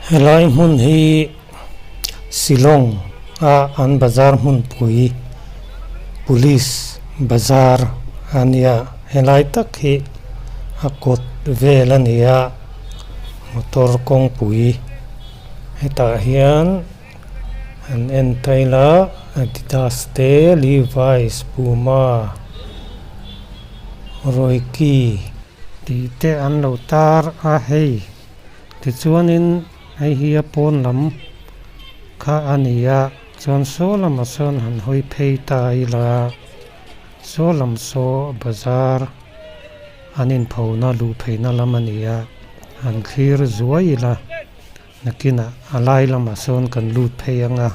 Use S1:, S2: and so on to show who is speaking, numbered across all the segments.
S1: Helai hmun hi Shillong a an bazar hmunpui police bazar a nia helai tak hi a kawt vel a ni a motor kawngpui hetah hian an en tail a adidas te levi's puma royki tih te an lo tar a hei. Tichuanin hei hi a pawn lam kha a ni a, chuan saw lamah sawn han hawi phei ta ila, saw lam saw bazar an inphona luh pheihna lam a ni a, han thlir zuai ila, nakinah a lai lamah sawn kan lut phei ang a,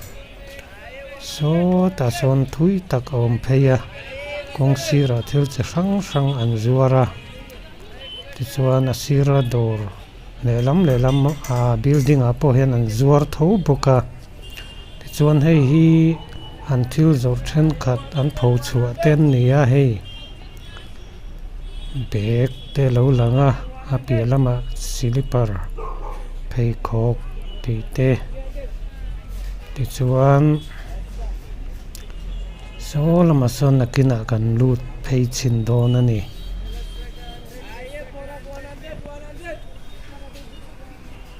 S1: sawtah sawn thui tak a awm phei a, kawng sirah thil chi hrang hrang an zuar a. Tichuan a sira dawr lehlam lehlam ah building ah pawh hian an zuar tho bawk a tichuan hei hi an thil zawrh thenkhat an pho chhuah te an ni a hei bag te a lo lang a a piah lamah silipar pheikhawk tih te tichuan Saw lamah sawn nakinah kan lut phei chhin dawn a ni.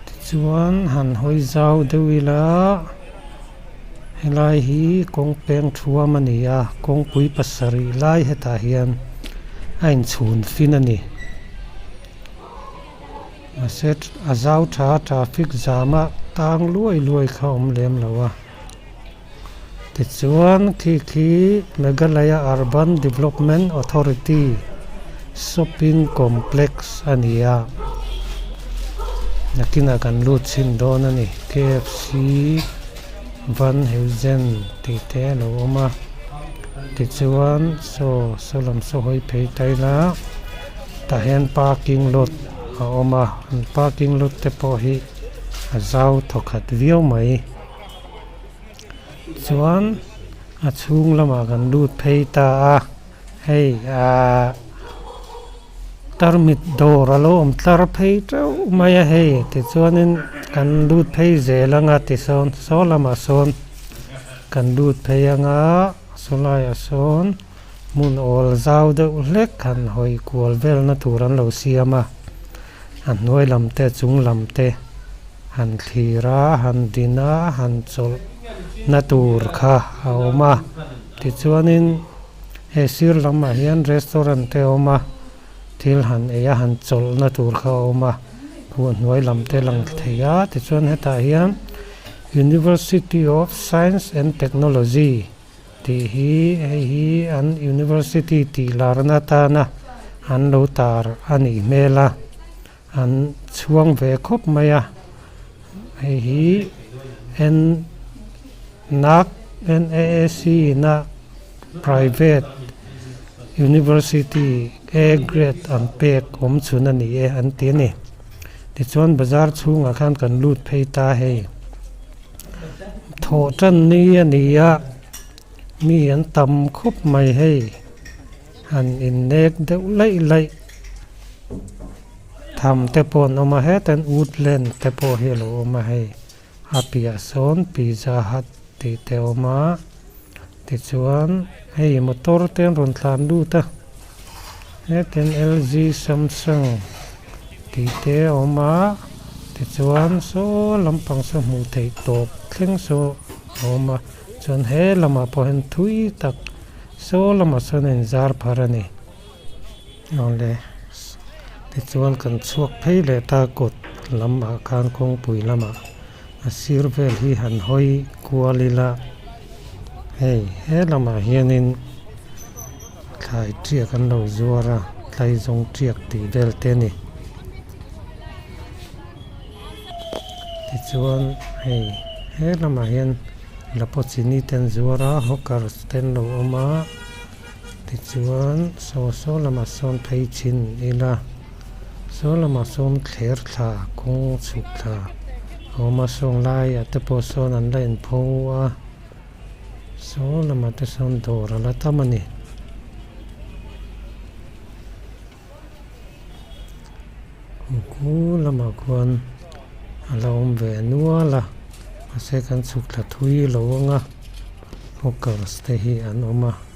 S1: Tichuan han hawi zau deuh ila helai hi kawng peng thuam a ni a kawngpui pasarih lai hetah hian a inchhun fin a ni. Mahse a zau tha a traffic jam a tang luai luai kha a awm lem lo a. Tichuan khi khi Meghalaya Urban Development Authority Shopping Complex a ni a, nakinah kan lut chhin dawn a ni. Kfc Van Heusen tih te a lo awm a, tichuan saw saw lam saw hawi phei ta ila tah hian parking lot a awm a, an parking lot te pawh hi a zau thawkhat viau mai. Chuan a chhung lamah kan lut phei ta a hei ahh tarmit dawr a lo awm tlar phei teuh mai a hei tichuanin kan lut phei zel anga tisawn saw lamah sawn kan lut phei anga saw laiah sawn hmun awl zau deuh hlek han hawi kual velna tur an lo siam a a hnuai lam te a chung lam te. Han thlir a, han din a, han chawlh na tur kha a awm a. Tichuanin he sir lamah hian restaurant te a awm a, thil han ei a, han chawlh na tur kha a awm a, khuh hnuai lam te lang thei a. Tichuan hetah hian University of Science and Technology tih hi hei hi an university tih larna atana an lo tar a nih hmel a. An chhuang ve khawp mai a, hei hi N NAC NAAC ina private university A grade an pek awm chhun a ni e an ti a ni. Tichuan bazar chhungah khan kan lut phei ta hei. Thawh tan ni a ni a, mi an tam khawp mai hei. Han innek deuh laih laih tham te pawh an awm a hetan woodland te pawh hi a lo awm a hei a piah sawn pizza hut tih te a awm a tichuan hei motor te an rawn tlan lut a hetin L G samsung tih te a awm a tichuan saw lampang saw hmuh theih tawp thleng saw a awm a chuan he lamah pawh hian thui tak. Saw lamah sawn a inzar phar a ni. Awle tichuan kan chhuak phei leh ta kawt lamah khan kawngpui lamah a sir vel hi han hawi kual ila hei he lamah hianin thlai tiak an lo zuar a thlai zawng tiak tih vel te a ni. Tichuan hei he lamah hian Lapawchini te an zuar a hawkers te an lo awm a tichuan saw saw lamah sawn phei chhin ila saw lamah sawn thler thla kawng chhuk thla a awm a sawng laiah te pawh sawn an la inpho a saw lamah te sawn dawr a la tam a ni. Khu lamah khuan A la awm ve nual a mahse kan chhuk thla thui lo ang a hawkers te hi an awm a.